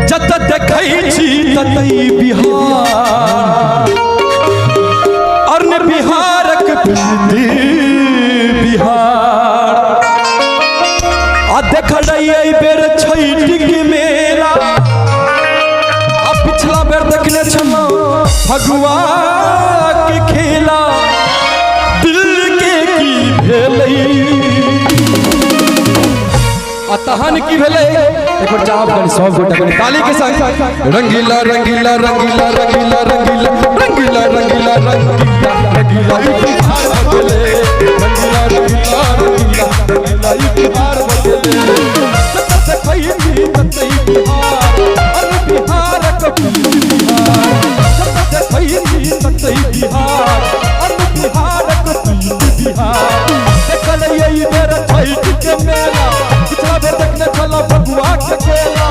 जत देखै छी ततै बिहार और ने बिहारक प्रीति बिहार। आ देखलै एहि बेर छठिक मेला, आ पिछला बेर देखने छलहुँ फगुआ के खेला, दिल के की भेलै आ तहन की भेलै। एक बार चाहब कनि सब गोटा कनि ताली के संग रंगीला रंगीला रंगीला रंगीला रंगीला रंगीला रंगीला रंगीला रंगीला ई बिहार बदले, रंगीला रंगीला रंगीला रंगीला ई बिहार बदले। जत देखै छी ततै बिहार, अरे बिहारक बिहार। जत देखै छी ततै बिहार, अरे बिहारक बिहार। देखलै एहि बेर छठि के मेला, पिछला बेर देखने छलहुँ फगुआ के खेला,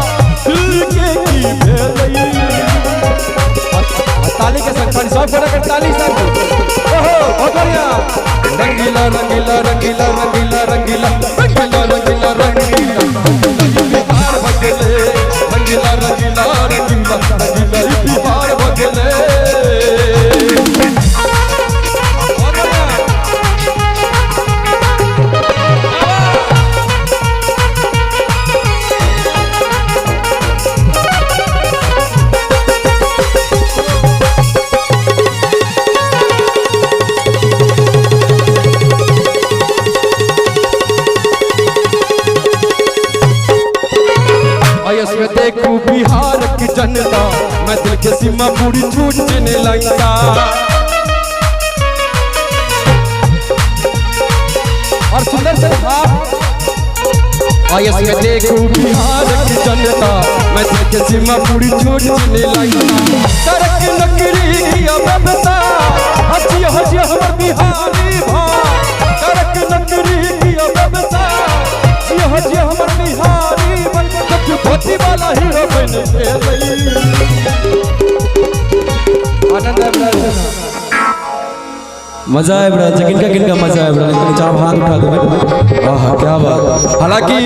दिल के की भेलै। ताली के संग सब गोटा के ताली संग। ओहो बहुत बढ़िया। रंगीला रंगीला रंगीला रंगीला रंगीला रंगीला रंगीला रंगीला बिहार बदले, रंगीला रंगीला रंगीला रंगीला बिहार बदले। बहुत बढ़िया। आयस में देखू बिहार की जनता, मैथिल के सीमा पूरी छूटने लंका। और सुंदर से भाव। आयस में देखू बिहार की जनता, मैथिल के सीमा पूरी छूटने लंका। सड़क नौकरी की व्यवस्था, हसी हसी हमर बिहारी भाई। सड़क नौकरी की व्यवस्था, हसी हसी हमर बिहारी भाई। धोती वाला हीरो बन गेलै। आनंद आबि रहल छै, मजा आबि रहल छै। किनका किनका मजा आबि रहल छै? कनि चाप हाथ उठा देबै। आहा क्या बात। हालांकि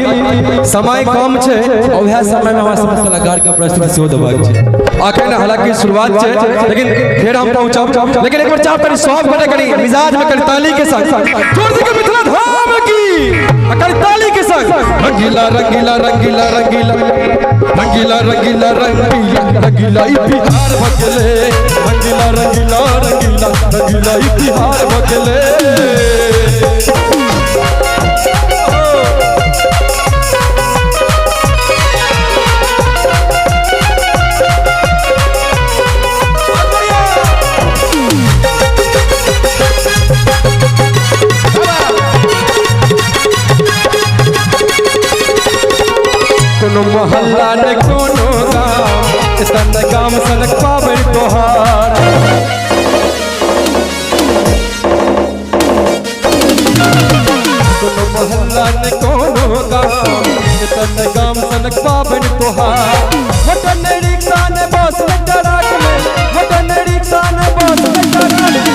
समय कम छै और वएह समय में हमरा समस्त कलाकार के प्रस्तुति सेहो देबाक छै। अखन हालांकि शुरुआत छै, लेकिन फेर हम पहुंचब। लेकिन एक बार चाप कनि सब गोटे कनि मिजाज में कनि ताली के संग जोर से मिथिला धाम की आ कनि ताली के संग रंगीला रंगीला रंगीला रंगीला रंगीला रंगीला रंगीला रंगीला ई बिहार बदले, रंगीला रंगीला रंगीला रंगीला ई बिहार बदले। कोनो मोहल्ला ने कोनो गाम, एतन गाम सनक पाबनि तोहार। कोनो मोहल्ला ने कोनो गाम, एतन गाम सनक पाबनि तोहार। मोटर ने रिक्शा ने बस ने ट्रक में, मोटर ने रिक्शा ने बस ने ट्रक में,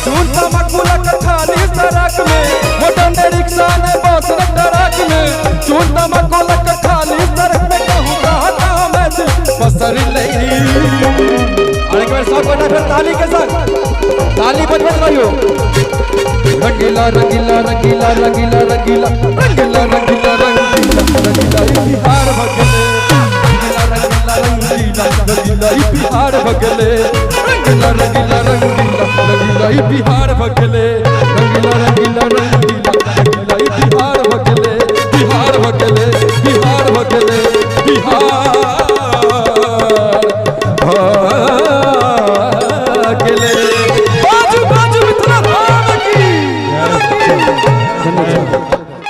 चून तमाकुलक खाली सड़क में। मोटर ने रिक्शा ने बस ने ट्रक में, चून तमाकुलक खाली सड़क में। कहूँ कहता मैथिल पसर लई। और एक बार सब गोटा फिर ताली के संग ताली बजबैत रहियो। रंगीला रंगीला रंगीला रंगीला रंगीला रंगीला रंगीला रंगीला रंगीला ई बिहार बगले, रंगीला रंगीला रंगीला रंगीला ई बिहार बगले, रंगीला रंगीला रंगीला रंगीला ई बिहार बगले, रंगीला रंगीला रंगीला रंगीला ई बिहार बगले, बिहार बगले, बिहार बगले, बिहार